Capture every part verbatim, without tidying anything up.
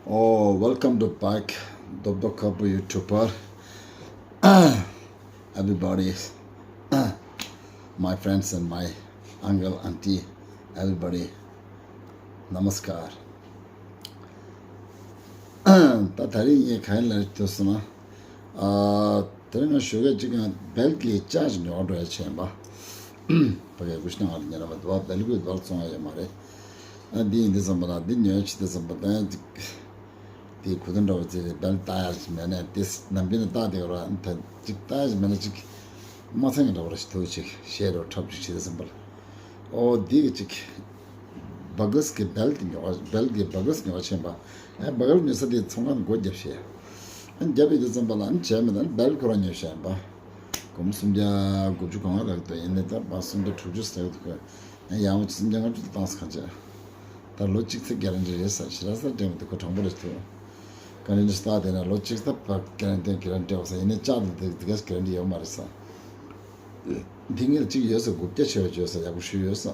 Oh, welcome to back, Dobdo Kapu YouTuber. Everybody, my friends and my uncle, auntie, everybody, namaskar. ད་ད་རིང་ངས་ག་རེ་ལབ་འདོད་སོང་ན། ཨ། དེ་རིང་ང་ཞོགས་ཀས་གཅིག་གང་བལ་གྱི་ལྕགས་ཤིག་ཉོ་འགྲོ་ཡ་བྱས་པ། ཕ་གིའི་ཀུ་ཤུ་ནང་ལ་ཉོ་ན་མ་འདུག་བ། བལ་གྱི་བལ་བཙོང་ཡ་ཡོད་མ་རེད། ཨ། འདི་ཡིན་དུས་ཙམ་པ་ལ་འདི་ཉོ་ཡ་བྱེད་དུས་ཙམ་པ་ད་ཅིག་དེའི་གོ་དོན་འདྲ་བོ་ཅིག་རེད། བལ་བཏགས་ཡ་ཞིག་མེད་ན་དེ་ནམ་རྒྱུན་ནས་བཏགས་བསྡད་ཡོད་ར། ད་ཅིག་བཏགས་ཡ་ཞིག་མེད་ན་ཅིག་མ་ཚང་གི་འདྲ་བོ་ར་ཞིག་འདུག་ཅིག་ཤེས་རོགས་འཁྲབ་ཅིག་བྱེད་དུས་ཙམ་པ་ལ། ཨོ་འདི་གི་ཅིག་བ་གིས་ཀྱི་བལ་དེ་ཉོ་བ། བལ་གྱི་བ་གིས་ཉོ་བ་ཕྱིན་པ། ཨ། བ་གིས་ཉོ་ས་དེ་ཚོང་ཁང་སྒོ་བརྒྱབ་ཤེས། ཨ། བརྒྱབ་ཡོད་དུས་ཙམ་པ་ལ་ཨ་ནི་བྱས་མེད་ན་བལ་ཁོ་རང་ཉོས་ཤེས་པ། སྒོར་མོ་སུམ་བརྒྱ་དགུ་བཅུ་གོ་ལྔ་ལག་འདུག་ཡིན་ནའི་ད་བ་སུམ་བརྒྱ་དྲུག་ཅུ་ཟེར་གི་འདུག་ཨ། ཡང་སུམ་བརྒྱ་ལྔ་བཅུ་དེ་བཏང་ས་གང་བྱས། ད་ལོ་གཅིག་ཙམ་གྷེ་རན་ཊི་རེད་ས། ཞེ་དྲག་ས་འགྲིག་མི་འདུག་ཁོ་དྲང་པོ་རེད་འདུག་གྷེ་རན་ཊི་སྟག་དེ་ན་ལོ་གཅིག་ཙམ་བ་གྷེ་རན་ཊི་གྷེ་རན་ཊི་ཡོད་ས། ཡིན་ནའི་ལྕགས་དེ་དེ་ག་གྷེ་རན་ཊི་ཡོད་མ་རེད་ས། འདི་ངས་གཅིག་ཡོད་ས། དགུ་བརྒྱ་བྱས་པ་ཡོད་ས། ཡག་པོ་ཞིག་ཡོད་ས།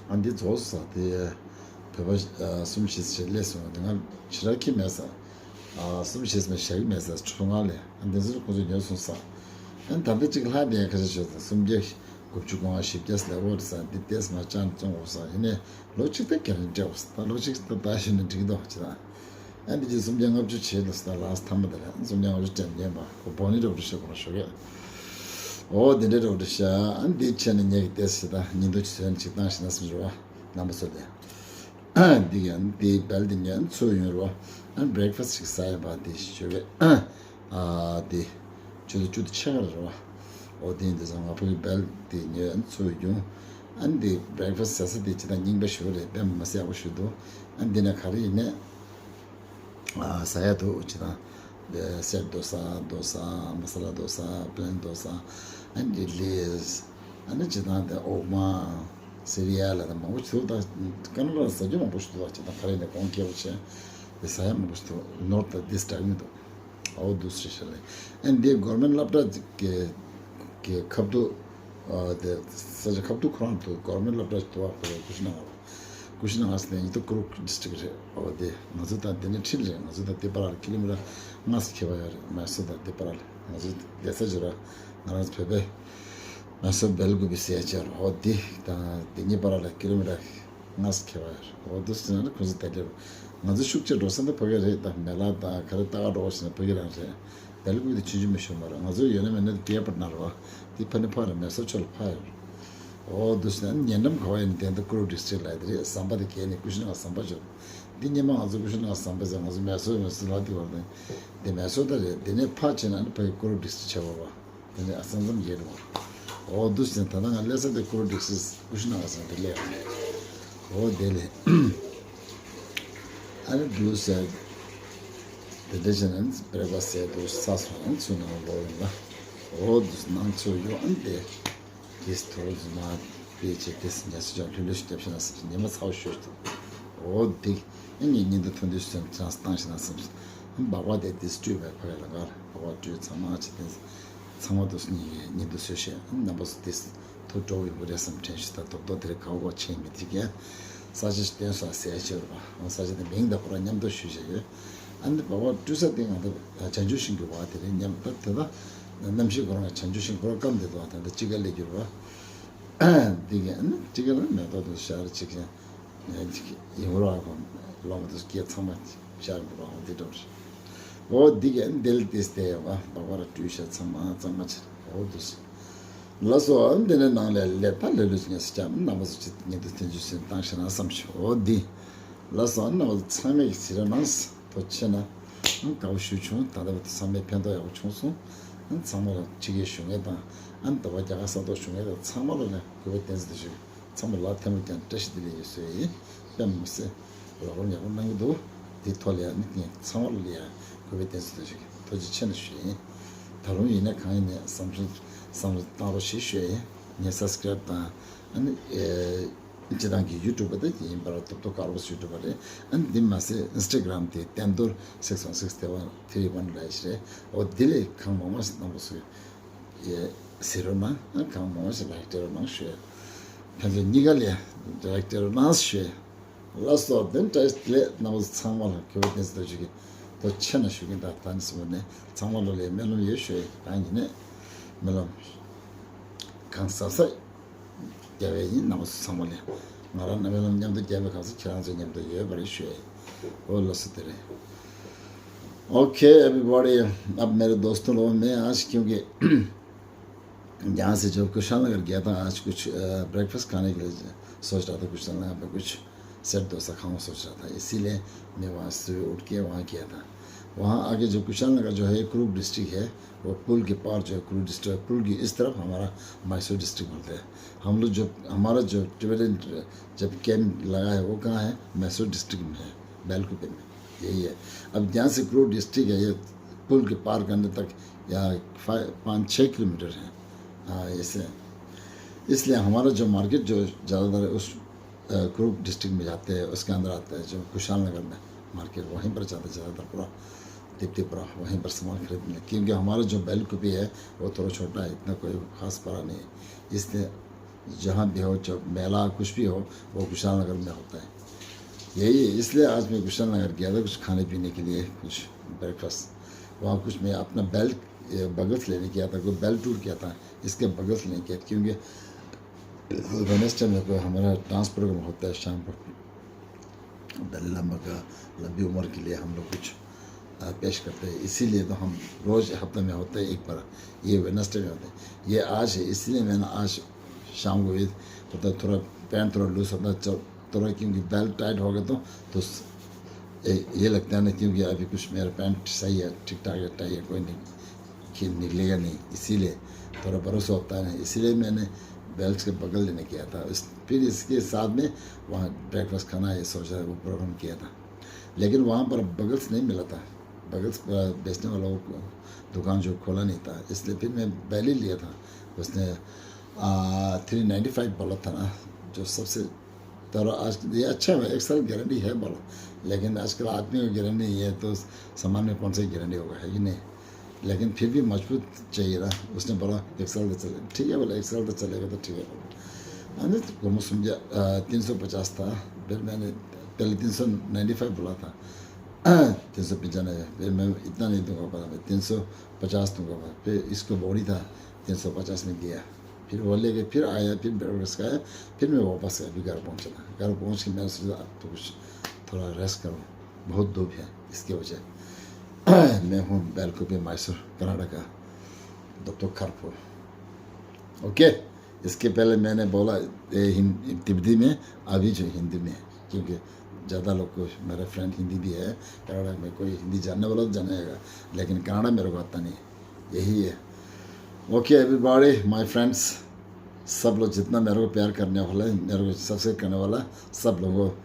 ཨ། འདི་རྫོགས་སོང་ས། དེ་བོད་པ་ཨ་གསུམ་བཞི་ཞིག་སླེབས་སོང་། དེ་ང་ཞེ་དྲག་ཁྱི་མེད་ས། ཨ། གསུམ་བཞི་མ་བཞག་གི་མེད་ས། ཁྲོ་ང་ལས། ཨ། འདི་ཚོ་ཁོ་ཚོས་ཉོས་སོང་ས། ཨ། ད་ལྟ་གཅིག་ལྷག་དེ་ཡང་ཁ་ཤས་ཤོད་ས། སུམ་བརྒྱ་དགུ་བཅུ་གོ་ལྔ་བཞི་བརྒྱ་ལས་འོར་ས། འདི་ཏོག་ཙམ་ཅང་བཙོང་འོ་ས། ཡིན་ནའི་ལོ་གཅིག་ད་གྷེ་རན་ཊི་སྤྲད་འོ་ས། ད་ལོ་གཅིག་ད་ད་ཞུ་ན་འགྲིག་གི་འདུག་ཅི་ད། ཨ། འདི་ཅི་སུམ་བརྒྱ་ལྔ་བཅུ་བྱས་ལ་ས། ད་ལགས་ཐ་མ་དེ་རེད། སུམ་བརྒྱ་ལྔ་བཅུ་སྤྲད་ཉན་པ་ཁོ་བོ་ནི་འདྲ་བོ་ཤོད་དགོས་ན་ཤོད་གས། ཨོ་འདི་འདྲ་འདྲ་བོ་ཤ། ཨ། འདི་བྱས་ནས་ཉེ་གི་ཏོག་ཙམ་ད་ཉིན་ཐོ་ཅིག་བཟོས་ནས་ཅིག་བཏང་ཤེས་ན་བསམ་བྱུང་བ། རྣམ་པ་ཚོ་དེ། འདི་ག་འདི་བལ་འདི་ཉོས་ཚུར་ཡོང་རོགས། ཨ། བྷི་རེག་ཕ་སི་ཊི་ཞིག་ཟ་ཡ་བ་འདི་ཞུ་བས། ཨ། འདི་ཆུ་ཚོད་བཅུ་དང་ཕྱེད་ཀ་རེད་རོགས། ཨོ་འདི་འདི་ཚོ་ང་ཕ་གི་བལ་འདི་ཉོས་ཚུར་ཡོང་། ཨ། འདི་བྷི་རེག་ཕ་སི་ཊི་ཟ་ས་འདི་ཇི་ལྟར་རྙིང་པ་ཞུ་བ་རེད། དཔེ་མ་སྲིད་ཡག་པོ་ཞུ་འདུག་ཨ། འདི་ན་ག་རེ་ཡིན་ནས། ཟ་ཡ་འདུག་ཅི་དང་། སེར་རྡོ་ས། རྡོ་ས། མ་ས་ལ་རྡོ་ས། པི་ལེན་རྡོ་ས། ཨ་ནི་ལི། ཨ་ནི་ཅི་དང་དེ་འོག་མ། སི་རི་ཡ་ལ་དང་མང་པོ་ཞིག་འདུག་ད་ཀ་ན་ཌ་ལ་ཟ་རྒྱུ་མང་པོ་ཞིག་འདུག་ཅི་དང་ག་རེ་ནས་གོང་ཁེ་པོ་བྱས། དེ་ཟ་ཡ་མང་པོ་ཞིག་འདུག་ནོར་ད་དིས་འདྲ་གི་མི་འདུག་ཨོ་འདུག་ཟེར་ཤག་ལེ། ཨ་ནི་དེ་གོར་མེན་སློབ་གྲྭ་གི་གི་ཁ་ཐུག་ཨ། དེ་ས་ཆ་ཁ་ཐུག་ཁོ་རང་འདུག་གོར་མེན་སློབ་གྲྭ་ཞིག་འདུག་ཨ། ཁོ་རང་ཀུ་ཤི་ན་གར། ཀུ་ཤི་ན་གར་ཟེར་ནས་ཉིད་དུ་ཀུ་རུག་ཌིས་ཊིག་རེད། འོ་དེ་ང་ཚོ་དང་དེ་ནས་འཁྲིས་རེད། ང་ཚོ་དང་དེ་བར་ལ་ཀི་ལོ་མི་ཊར་ལྔ་ཙམ་ཁྱད་པར་ཡོད་རེད། མེ་སོར་དང་དེ་བར་ལ་ང་ཚོ་བསྡད་ས་ཅིག་ར། ང་རང་ཚོ་བོད་པའི་མེ་སོར་སྦེལ་ཀོབ་ཟེར་ཡ་ཅིག་ཡོད་རེད། འོ་དེ་དང་དེ་གཉིས་བར་ལ་ཀི་ལོ་མི་ཊར་ལྔ་ཙམ་ཁྱད་པར་ཡོད་རེད། འོ་དེ་ཟེར་ན་ཁོ་ཚོ་དེ་འདྲ། ང་ཚོ་ཤུགས་ཆེ་འགྲོ་ས་འདི་ཕ་གི་རེད། ད་མེ་ལ་དང་ག་རེ་ལྟ་ག་འགྲོ་བ་ཞིག་ན་ཕ་གི་རང་རེད། སྦེལ་ཀོབ་དེ་ཆུང་ཆུང་མ་ཞུ་མ་རེད། ང་ཚོ་ཡོད་ན་མེད་ན་དེ་རྒྱས་པར་ན་རེད་བ། དེ་ཕ་ནི་ཕ་རེད། མེ་སོར་ཕྱོགས་ལ་ཕ་ཡོད་རེད། འོ་འདུག་ཟེར་ན་ཉེ་འགྲམ་ག་བ་ཡིན་དེ་འདི་ཀུ་རུག་ཌིས་ཊིག་ལ་དེ་རེད། ཟམ་པ་དེ་གས་ནས་ཀུ་ཤི་ན་གར་ཟམ་པ་ཅིག་འདི་སྔོན་མ་ང་ཚོ་ཀུ་ཤི་ན་གར་ཟམ་པ་ཟེར། ང་ཚོ་མེ་སོར་མེ་སོར་ལ་དེ་བར་དེ་འདི་མེ་སོར་ད་རེད། དེ་ནས་ཕ་ཕྱིན་ན་ནི་ཕ་གི་ཀུ་རུག་ཌིས་ཊིག་ཆེ་བ་བ། དེ་ནས་ཨ་ས་མཚམས་བརྒལ་འགྲོ་བ། འོ་འདུག་ཟེར་ན་ད་ལྟ་ང་སླེབས་ས་དེ་ཀུ་རུག་ཌིས་ཊིག་ཀུ་ཤི་ན་གར་ཟམ་པ་དེ་སླེབས་ཡོང་། འོ་དེ་ལས། ཨ་ནི་འདུག་ཟེར། དེ་འདྲ་བྱས་ན་བྷི་རེག་ཕ་སི་ཊི་ཟས་འདུག་ས་སོང་ཚུར་ནང་ལོག་ཡོང་ལ། འོ་འདུག་ནང་ཚུར་ཡོང་། ཨ་ནི་དེ། དེས་ཐོག་རྫུན་མ་དཔེ་བྱས་དེས་ཉལ་སྲིད་ཀྱང་ལྷོད་ལྷོད་ཞིག་རྒྱབ་ཤེས་ན་ཟེར། ཉི་མ་ཚ་བོ་ཞོ་ཞིག་འདུག་འོ་འདི། ཨ་ནི་ཉིན་དུ་ཐོན་དུས་སུ་ཅང་བཏང་ཤེས་ན་བསམ་སོང་། སྦག་སྦག་དེ་དེས་སྤྲུལ་བའི་ཕ་གི་ལ་གར་སྦག་སྦག་སྤྲུལ་ཚང་མ་བྱས་ཏེ། ཚང་མ་དུས་སུ་ཉིན་ཉིན་དུ་བཟོས་ཤེས། རྣམ་པ་ཚོ་དེས། ཐུགས་སྤྲོ་བོ་ཡོང་གི་རེད་བསམ་དྲན་ཞིག་ད་རྡོག་རྡོག་དེ་རིང་ག་བ་གོ་ཆེན་མི་ཐིག་གས། ས་ཆ་ཞིག་སྟོན་སོང་ཟེར་ཡ་ཅིག་ཡོད་རེད་པ། ས་ཆ་དེ་མིང་དང་ཁོ་རང་མཉམ་དུ་ཞུས་བྱས་ཡོད། ཨ་ནི་སྦག་སྦག་སྤྲུལ་ས་དེ་ང་ཚོ་བྱང་ཆུབ་ཤིང་གི་བ་དེ་རེད་སྙམ། ད་དེ་དག་གནམ་གཤིས་ཁོ་རང་བྱང་ཆུབ་ཤིང་ཁོ་རང་སྐམ་བསྡད་འདུག་ད་ལྟ་དཔྱིད་ཀ་སླེབས་ཀྱི་རེད་པ། འདི་གས་ཨ་ནི་དཔྱིད་ཀ་རང་མེ་ཏོག་དེ་ཤར་ཅིག་ཀྱང་། ཡིན་རོགས་ཁོང་ལོ་མ་དུས་སྐྱེས་ཚང་མ་ཤར་འདུག་རོགས་འདི་འགྲོ་རེད། འོ་འདི་གས་འདི་ལ་ཏིས་ཏེ་ཡོད་པ་སྦག་སྦག་ར་སྤྲུལ་ཤག་ཚང་མ་གཙང་མ་ཆེ་འོ་འདུག་སེ། ལགས་སོ། འདི་ནས་ནང་ལས་ལས་ད་ལོས་ལོས་ཉལ་སེ་ཀྱང་རྣམ་པ་ཚོ་ཅིག་ཉིན་དུ་ཐོན་རྒྱུ་སེམས་བཏང་ཤེས་ན་བསམ་ཞིག་འོ་འདི། ལགས་སོ། རྣམ་པ་ཚོ་ཚང་མས་ཀྱི་ཟེར་ར་ནང་ཐོ་ཆེ་ན། དགའ་བོ་ཞུ་བྱུང་། ད་ལྟ་བར་དུ་ཚང་མས་ཕན་ཐོགས་ཡག་པོ་བྱུང་སོང་། ཚང་མ་ལ་ཕྱི་རྒྱལ་བཞུགས་མཁན་དང་། ཨ་ནི་འདི་བ་རྒྱ་གར་ས་ཐོག་བཞུགས་མཁན་དང་ཚང་མ་ལ་ནས་གུས་པ་བསྟན་འཛིན་དུ་ཞུ། ཚང་མ་ལ་ཐལ་མོ་བརྒྱབ་བཀྲ་ཤིས་བདེ་ལེགས་ཡོད་ཟེར་ཡིན། དཔེ་མི་སྲིད་རོགས་རམ་ཡག་པོ་གནང་གི་འདུག་དེའི་ཐོག་ལ་ཡང་ནི་ངས་ཚང་མ་ལ་ཡང་གུས་པ་བསྟན་འཛིན་དུ་ཞུ། ཐུགས་རྗེ་ཆེ་ན་ཞུ་ཡིན། ད་རུང་ཡིན་ན་གང་ཡིན་ནས་བསམ་ཚུལ་བསམ་བློ་བཏང་རོགས་ཞེས་ཞུ་ཡིན། ངས་སབ་སི་ཀ་རེབ་དང་ཨ་ནི་ཨེ་སྤྱི་བཏང་གི་ཡུ་ཊུབ་པ་དེ་ཡིན་པར་ཐོབ་ཐོབ་དཀར་པོ་ཡུ་ཊུབ་པ་རེད། ཨ་ནི་འདི་མ་ཟད་ཨིན་སི་ཊ་གྷ་རམ་དེ་བསྟན་རྡོར་six one six three one ལབ་ཡ་ཞིག་རེད། འོ་འདི་ལས་གང་མང་མང་ཞིག་གནང་དགོས་སུ་ཡ་ཟེར་རོགས་གནང་། ཨ་གང་མང་ཞིག་ལའིཀ་སྤྲད་རོགས་གནང་ཞུ། ཕན་ཚུན་གཉིས་ཀ་ལ་ལའིཀ་སྤྲད་རོགས་གནང་ཞུ། ལགས་སོ། དེ་འདྲ་ལས་རྣམ་པ་ཚང་མ་ལ་གུས་པ་བསྟན་འཛིན་རྡོ་རྗེ་གིས་ཐུགས་རྗེ་ཆེ་གནང་ཞུ་གི་ཡིན། ད་ད་ནི་སོང་ནས་ཚང་མ་ལོ་ལ་སྨོན་ལམ་ཡོད་ཞུ་ཡི། ད་ཡིན་ནས་སྨོན་ལམ་གང་ཟབ་ཟབ་རྒྱབ་པ་ཡིན། རྣམ་པ་ཚོ་ཚང་མ་ལ་ང་རང་ནས་སྨོན་ལམ་མཉམ་དུ་རྒྱབ་པའི་སྐབས་སུ་ཁྱེད་རང་ཚོ་མཉམ་དུ་ཡོད་པ་རེད་ཞུ་ཡི། འོ་ལགས་སོ། དེ་རེད། Okay, everybody, अब मेरे दोस्तों लोगों, मैं आज क्योंकि यहाँ से जब कुशाल नगर गया था, आज कुछ, अ, ब्रेकफास्ट खाने के लिए सोच रहा था कुशाल नगर में कुछ सेट डोसा खाऊं सोच रहा था, इसीलिए मैं वहाँ से उठ के वहाँ गया था। वहाँ आके जो कुशाल नगर जो है, कुरुग डिस्ट्रिक्ट है, वो पुल के पार जो है, कुरुग डिस्ट्रिक्ट, पुल की इस तरफ हमारा मैसूर डिस्ट्रिक्ट बोलते हैं। हम लोग जो, हमारा जो टिबेटन जब कैंप लगा है, वो कहाँ है? मैसूर डिस्ट्रिक्ट में है, बैलकुपे में। यही है। अब यहाँ से कुरुग डिस्ट्रिक्ट है, ये पुल के पार करने तक या फाइव, पाँच छः किलोमीटर है। हाँ, ऐसे है। इसलिए हमारा जो मार्केट जो ज़्यादातर है, उस, अ, कुरुग डिस्ट्रिक्ट में जाते हैं, उसके अंदर आता है, जो कुशाल नगर में मार्केट, वहीं पर जाते हैं ज़्यादातर पूरा, तिप्ती पूरा वहीं पर सामान खरीदने, क्योंकि हमारा जो बैलकुपी है, वो थोड़ा छोटा है, इतना कोई खास बड़ा नहीं है। इसलिए जहाँ भी हो, जो मेला कुछ भी हो, वो कुशाल नगर में होता है। यही है, इसलिए आज मैं कुशाल नगर गया था कुछ खाने पीने के लिए, कुछ ब्रेकफास्ट। वहाँ कुछ मैं अपना बेल्ट, ये बगल्स लेने गया था, कोई बेल्ट टूर किया था, इसके बगल्स लेने गया, क्योंकि वेडनेसडे में कोई हमारा डांस प्रोग्राम होता है शाम को, दलाई लामा का लंबी उम्र के लिए हम लोग कुछ, आ, पेश करते हैं, इसीलिए तो हम रोज़ हफ्ते में होते हैं एक बार, ये वेडनेसडे में होते हैं। ये आज है, इसलिए मैंने आज शाम को ये होता है, थोड़ा पैंट थोड़ा लूज होता है, चल, थोड़ा, क्योंकि बेल्ट टाइट हो गया तो, तो स-, ये, ये लगता है ना, क्योंकि अभी कुछ मेरा पैंट सही है, ठीक ठाक है, टाई है, कोई नहीं कि निकलेगा नहीं, इसीलिए थोड़ा भरोसा होता है ना, इसीलिए मैंने बेल्ट के बगल लेने किया था। इस, फिर इसके साथ में वहाँ ब्रेकफास्ट खाना ये सोचा, वो प्रोग्राम किया था, लेकिन वहाँ पर बगल्स नहीं मिला था। बगल्स, अ, बेचने वालों को दुकान जो खोला नहीं था, इसलिए फिर मैं बेल्ट ही लिया था। उसने, आ, थ्री नाइन्टी फ़ाइव बोला था ना, जो सबसे, तो आज ये अच्छा है, एक साल गारंटी है बोला, लेकिन आजकल आदमी को गारंटी नहीं है, तो सामान में कौन सा गारंटी होगा, है कि नहीं? लेकिन फिर भी मजबूत चाहिए ना। उसने बोला, "एक साल तो चले।" ठीक है बोला, "एक साल तो चलेगा तो ठीक है," बोला। मैंने तो कम से कम, आ, तीन सौ पचास था, फिर मैंने पहले तीन सौ नाइन्टी फ़ाइव बोला था, तीन सौ पचानवे, फिर मैं इतना नहीं दूंगा, बोला, "मैं तीन सौ पचास दूंगा," बोला। फिर इसको बोली था, तीन सौ पचास में दिया। फिर वो लेके फिर आया, फिर ब्रेकफास्ट खाया, फिर मैं वापस आया, अभी घर पहुंचा था। घर पहुंच के मैंने सोचा, "अब तो कुछ थोड़ा रेस्ट करूँ, बहुत धूप है, इसके वजह।" मैं हूँ बैलकुपे, मैसूर, कर्नाटका, दत्तू खरपुर। ओके, इसके पहले मैंने बोला ये हिं-, तिब्बती में, अभी जो हिंदी में, क्योंकि ज़्यादा लोग को, मेरा फ्रेंड हिंदी भी है, कनाडा में कोई हिंदी जानने वाला तो जानेगा, लेकिन कनाडा मेरे को आता नहीं, यही है। ओके एवरीबॉडी, माय फ्रेंड्स, सब लोग जितना मेरे को प्यार करने वाला है, मेरे को सब्सक्राइब करने वाला, सब लोगों को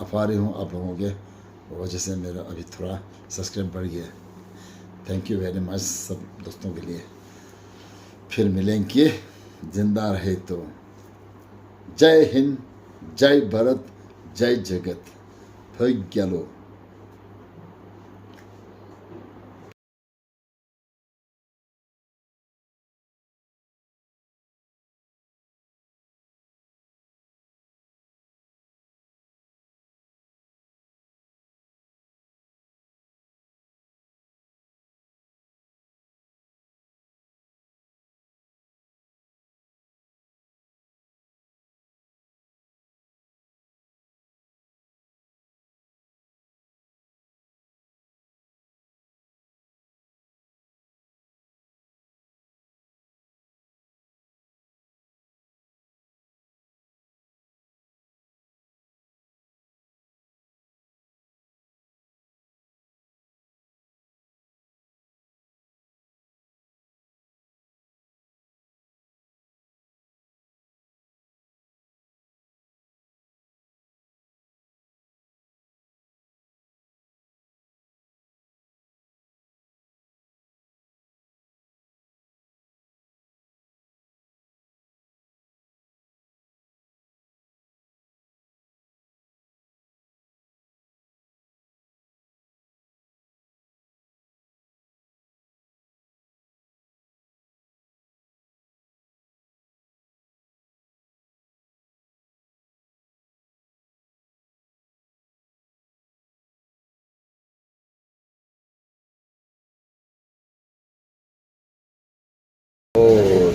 आभारी हूँ। आप लोगों के वजह से मेरा अभी थोड़ा सब्सक्राइब बढ़ गया। थैंक यू वेरी मच सब दोस्तों के लिए। फिर मिलेंगे, जिंदा रहे तो। जय हिंद, जय भारत, जय जगत। थोई ग्यालो।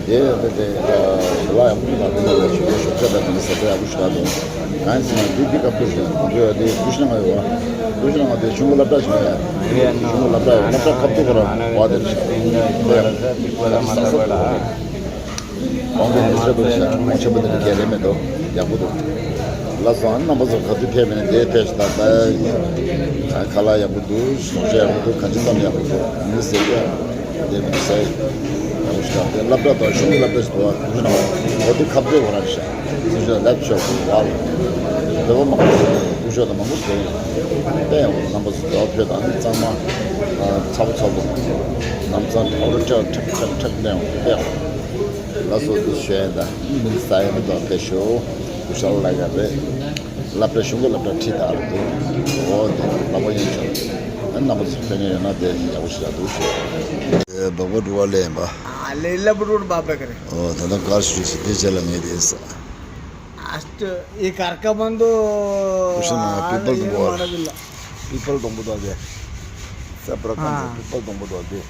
དེ་ཡོད་པའི་དེ་ལ་ཡང་ཀུན་ལ་དེ་ལ་ཞུ་ཞོགས་ཇ་དང་དེ་ཟ་ས་ཡག་པོ་ཞིག་རག་འདུག་གང་ཡིན་ཟེར་ན་འདི་འདི་སྐབས་དུས་ཤིག་འདི་ཡོད་དེ་ཀུ་ཤུ་ནང་ཡོད་པ། ཀུ་ཤུ་ནང་དེ་ཆུང་ཀུ་སློབ་གྲྭ་ཞིག་ཡོད་ཡ། ཆུང་ཀུ་སློབ་གྲྭ་ཡོད། སློབ་གྲྭ་ཁབ་ཏུ་ཁོ་ར་བ་དེ་རེད་ཤག་དེ་ཡང་ས་ས་དུ་གོང་གི་མི་ཚོ་དུ་ཤག་མང་ཆེ་བ་དེ་ནི་རྒྱལ་ལས་མེད་དོ། ཡག་པོ་འདུག་ལགས་སོ། ཨ་ནི་རྣམ་པ་ཚོ་ག་དུས་ཕེབས་མིན་དེ་ཕེབས་ཤིག་ད་ལྟ་ཁ་ལག་ཡག་པོ་འདུག་གཞུང་ཤ་ཡག་པོ་འདུག་གང་ཅི་ཙམ་ཡག་པོ་འདུག་མི་ཟེར་གྱི་དེ་མི་ཟེར་ཡག་པོ་ཞིག་དང་དེ་སློབ་གྲྭ་དང་གཞུང་གི་སློབ་གྲྭ་ཞིག་འདུག་ཨ་ཀུ་ཤུ་ནང་གོ་དེ་ཁ་བརྡ་འོ་རང་ཤག་ཀུ་ཤུ་ལབ་ཆོག་གི་བ་ལ་བོད་པ་མང་པོ་ཞིག་ཀུ་ཤུ་དང་མང་པོ་ཞིག་ཡོད། དེ་ཡང་རྣམ་པ་ཚོ་དེ་བ་ཕེབས་དང་ཨ་ནི་གཙང་མ་ཚ་པོ་ཚ་པོ་ནམ་གཙང་ཁྲག་རོ་ཁྲག་ཁྲག་ཁྲག་ཁྲག་ལྡན་དེ་ཡང་། ལགས་སོ། འདི་ཞུ་ཡ་ད་མི་ས་ཡ་མི་དང་ཕེབས་ཤོག་ཀུ་ཤུ་ལ་ཡ་རེད། སློབ་གྲྭ་གཞུང་གི་སློབ་གྲྭ་ཁྲིད་ད་རེད་འདུག་འོ་དེ་ལགས་པ་ཡིན་ཆོག་ཨ་ནི་རྣམ་པ་ཚོ་ཕེབས་མཁན་ཡོད་ན་དེ་ཡག་པོ་ཞིག་རག་འདུག་ཞུ། འབག་པ་འགྲོ་བ་ལས་ཡིན་པ། ཨ་ལེ་ལབ་རོར་བ་བེ་ཀ་རེ། འོ་ད་ལྟ་གར་ཞུ་ཞིག་དེ་རྗེས་ལ་ངས་དེ་ས། ཨ་ཏི་ཨི་ཀར་ཀ་མན་དོ། ཀུ་ཤུ་ནང་པི་པལ་དུ་འགྲོ་བ་རེད། པི་པལ་སྡོང་པོ་དང་དེ། ས་པྲ་ཁམས་ཀྱི་པི་པལ་སྡོང་པོ་དང་དེ།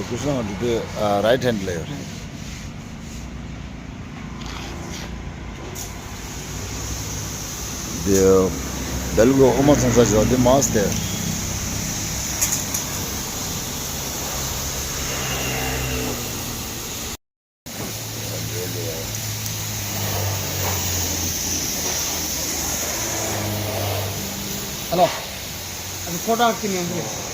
ཀུ་ཤུ་ནང་འགྲོ་དུས་རའིཊ་ཧེན་ལ་ཡོད་རེད། དེ་དེ་ལུགས་ཨོ་མ་ཚོང་ས་ཞིག་དང་དེ་མ་སྟེ། Hello. As a product in English.